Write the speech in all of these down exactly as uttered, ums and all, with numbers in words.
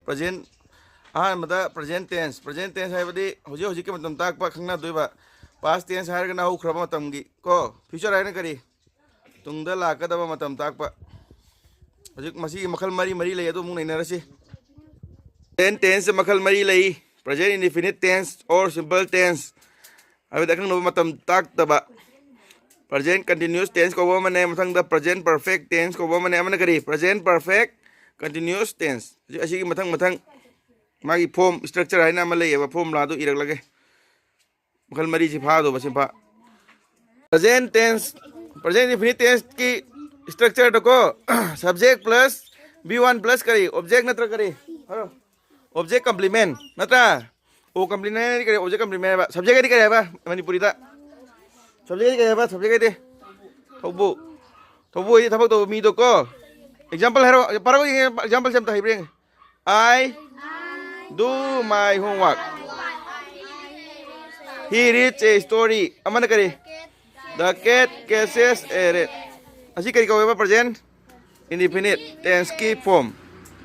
Present, ꯑꯍꯥꯟꯕꯗ present tense, present tense ꯍꯥꯏꯕꯗꯤ ꯍꯧꯖꯤꯛ ꯍꯧꯖꯤꯛꯀꯤ ꯃꯇꯝ ꯇꯥꯛꯄ ꯈꯪꯅꯗꯣꯏꯕ꯫ Past tense ꯍꯥꯏꯔꯒꯅ ꯍꯧꯈ꯭ꯔꯕ ꯃꯇꯝꯒꯤ ꯀꯣ꯫ Future ꯍꯥꯏꯔꯒꯅ ꯀꯔꯤ? ꯇꯨꯡꯗ ꯂꯥꯛꯀꯗꯕ ꯃꯇꯝ ꯇꯥꯛꯄ꯫ ꯍꯧꯖꯤꯛ ꯃꯁꯤꯒꯤ ꯃꯈꯜ ꯃꯔꯤ ꯃꯔꯤ ꯂꯩ, ꯑꯗꯨ ꯑꯃꯨꯛ ꯅꯩꯅꯔꯁꯤ꯫ Present tense ꯃꯈꯜ ꯃꯔꯤ ꯂꯩ: present indefinite tense or simple tense꯫ ꯍꯥꯏꯕꯗꯤ ꯑꯀꯛꯅꯕ ꯃꯇꯝ ꯇꯥꯛꯇꯕ꯫ Present continuous tense ꯀꯧꯕ ꯑꯃꯅꯦ, ꯃꯊꯪꯗ present perfect tense ꯀꯧꯕ ꯑꯃꯅꯦ, ꯑꯃꯅ ꯀꯔꯤ? Present perfect continuous tense꯫ ꯍꯧꯖꯤꯛ ꯑꯁꯤꯒꯤ ꯃꯊꯪ ꯃꯊꯪ ꯃꯥꯒꯤ form structure ꯍꯥꯏꯅ ꯑꯃ ꯂꯩꯌꯦꯕ, formula ꯗꯨ ꯏꯔꯛꯂꯒꯦ꯫ ꯃꯈꯜ ꯃꯔꯤꯁꯤ ꯐꯥꯗꯧꯕ ꯁꯤꯝꯐꯥ꯫ Present tense, present indefinite tense ꯀꯤ structure ꯗꯀꯣ, subject plus V one plus ꯀꯔꯤ? Object ꯅꯠꯇ꯭ꯔ ꯀꯔꯤ? ꯍꯥꯏꯔꯣ꯫ Object complement ꯅꯠꯇ꯭ꯔꯥ? O complement ꯍꯥꯏꯗꯤ ꯀꯔꯤ? Object complement ꯍꯥꯏꯕ꯫ Subject ꯍꯥꯏꯗꯤ ꯀꯔꯤ ꯍꯥꯏꯕ ꯃꯅꯤꯄꯨꯔꯤꯗ? Subject ꯍꯥꯏꯗꯤ ꯀꯔꯤ ꯍꯥꯏꯕ? Subject ꯍꯥꯏꯗꯤ ꯊꯧꯕꯨ꯫ ꯊꯧꯕꯨ ꯍꯥꯏꯗꯤ ꯊꯕꯛ ꯇꯧꯕ ꯃꯤꯗꯣ ꯀꯣ꯫ Example ꯍꯥꯏꯔꯣ꯫ ꯄꯥꯔꯒ ꯌꯦꯡꯉꯦ, example ꯁꯦ ꯑꯝꯇ ꯍꯩꯕ꯭ꯔꯥ ꯌꯦꯡꯉꯦ꯫ I do my homework. He reads a story. ꯑꯃꯅ ꯀꯔꯤ? The cat catches a rat. ꯑꯁꯤ ꯀꯔꯤ ꯀꯧꯋꯦꯕ? Present indefinite tense ꯀꯤ form꯫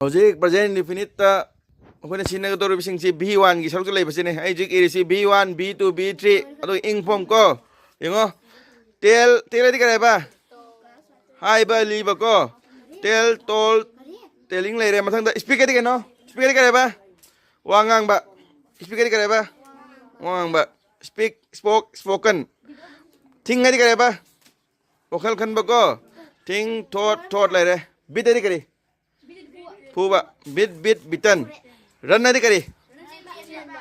ꯍꯧꯖꯤꯛ present indefinite ꯇ ꯑꯩꯈꯣꯏꯅ ꯁꯤꯖꯤꯟꯅꯒꯗꯧꯔꯤꯕꯁꯤꯡꯁꯤ V one ꯒꯤ ꯁꯔꯨꯛꯇ ꯂꯩꯕꯁꯤꯅꯦ꯫ ꯑꯩ ꯍꯧꯖꯤꯛ ꯏꯔꯤꯁꯤ V one, V two, V three, ꯑꯗꯨꯒ ing form ꯀꯣ꯫ ꯌꯦꯡꯉꯣ꯫ Tell, tell ꯍꯥꯏꯗꯤ ꯀꯔꯤ ꯍꯥꯏꯕ? ꯍꯥꯏꯕ, ꯂꯤꯕ ꯀꯣ꯫ Tell, told, telling ꯂꯩꯔꯦ꯫ ꯃꯊꯪꯗ speak ꯍꯥꯏꯗꯤ ꯀꯩꯅꯣ? Speak ꯍꯥꯏꯗꯤ ꯀꯔꯤ ꯍꯥꯏꯕ? ꯋꯥ ꯉꯥꯡꯕ꯫ Speak ꯍꯥꯏꯗꯤ ꯀꯔꯤ ꯍꯥꯏꯕ? ꯋꯥ ꯉꯥꯡꯕ꯫ Speak, spoke, spoken꯫ Think ꯍꯥꯏꯗꯤ ꯀꯔꯤ ꯍꯥꯏꯕ? ꯋꯥꯈꯜ ꯈꯟꯕ ꯀꯣ꯫ Think, thought, thought ꯂꯩꯔꯦ꯫ Beat ꯍꯥꯏꯗꯤ ꯀꯔꯤ? ꯐꯨꯕ꯫ Beat, beat, beaten꯫ Run ꯍꯥꯏꯗꯤ ꯀꯔꯤ?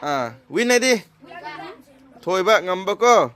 ꯑꯥ, win ꯍꯥꯏꯗꯤ? ꯊꯣꯏꯕ, ꯉꯝꯕ ꯀꯣ꯫